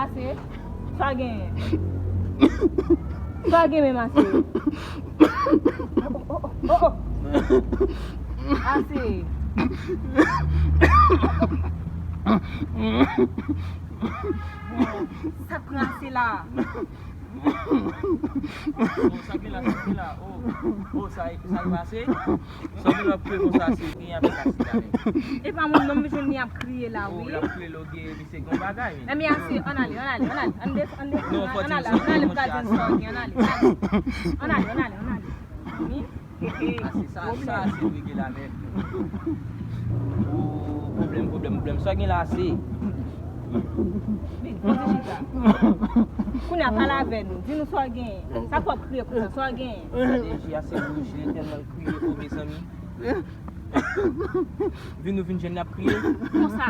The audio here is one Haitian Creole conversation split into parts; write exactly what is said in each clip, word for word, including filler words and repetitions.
Ase? Sa genyen? Sa gen menm ase? Oh, oh, oh, oh, oh. Ase. Bon, sa k pran ase la? Bon, sa gen la, sa gen la. Oh, oh, sa, sa pase? Sa gen la, pran konsa, se gen avèk ase la menm. E pa moun non, m jwenn li ap kriye la, wi. Oh, l ap kriye lè w gen Se gon bagay, wi. Enben, ase, ann ale, ann ale, ann ale, ann desann, ann desann, ann ale, ann ale, m pral jwenn sa w gen, ann ale, ann ale, ann ale, ann ale, ann ale. Wi. Ase sa, sa, ase rege la, men. Oh, pwoblèm, pwoblèm, pwoblèm. Sa w gen la, ase. Kounye a, pale avè nou. Di nou sa w gen. Sa fè w ap kriye konsa, sa w gen. Sa deja ase wouj, li tèlman l kriye, oh, mezanmi. Vin nou vin jwenn li ap kriye. Konsa,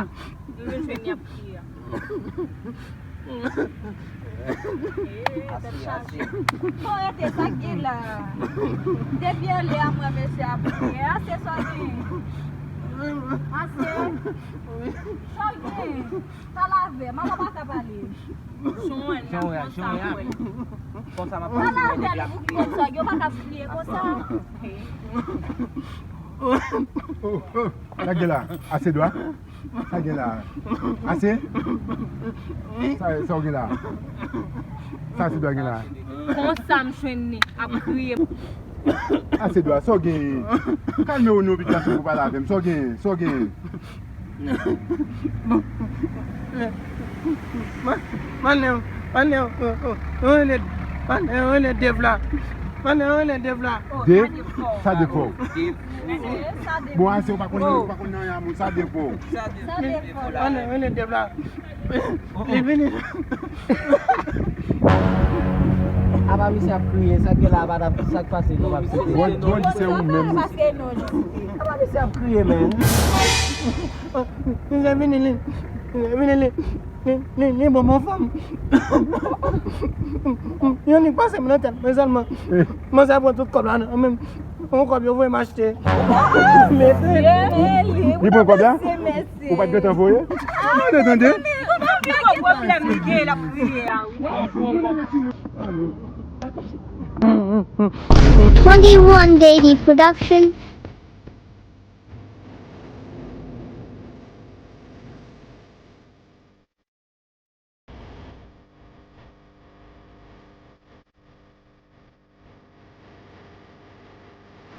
nou vin jwenn li ap kriye. Ee, tèt chaje. Bon, rete sa k gen la. Depi anlè a mwen mesye ap kriye. Ase sa gen. Ase. Sa gen. Pale avè m, manman pa ka pale. Jan w wè a, jan w wè a. Konsa m ap pale avè l, pou ki konsa, yo pa ka kriye konsa. Oh, oh, sa gen la, ase dwa. Sa gen la, ase. Sa, sa w gen la. Sa ase dwa gen la. Konsa m jwenn li ap kriye. Ase dwa, sa w gen? Kalme w non, pitit gason, pou pale avè m. Sa w gen? Sa w gen? Bon. Mannen, mannen, mannen, mannen Dev la. Mannen, mannen Dev la. Dev? Sa Dev fè w? Bon, ase, ou pa konn, ou pa konn nan yon moun, sa Dev fè w? Mannen, mannen Dev la. Li vini. Apa misye ap kriye, sa k gen la, apa sa k pase, non, ap site. Bon, bon, di se ou menm. Apa misye ap kriye, men. Misye vini, li, misye vini, li, li, li, li bon, bon fanm. Yon nèg pase m nan tèt, men sèlman. Mwen sa pran tout kòb la, nan men. Yon kòb yo voye m achte. Li pran kòb la? Ou pa t gentan voye? Tande, tande. Pwoblèm li gen, l ap kriye a, wi. Twenty-one Daily Production.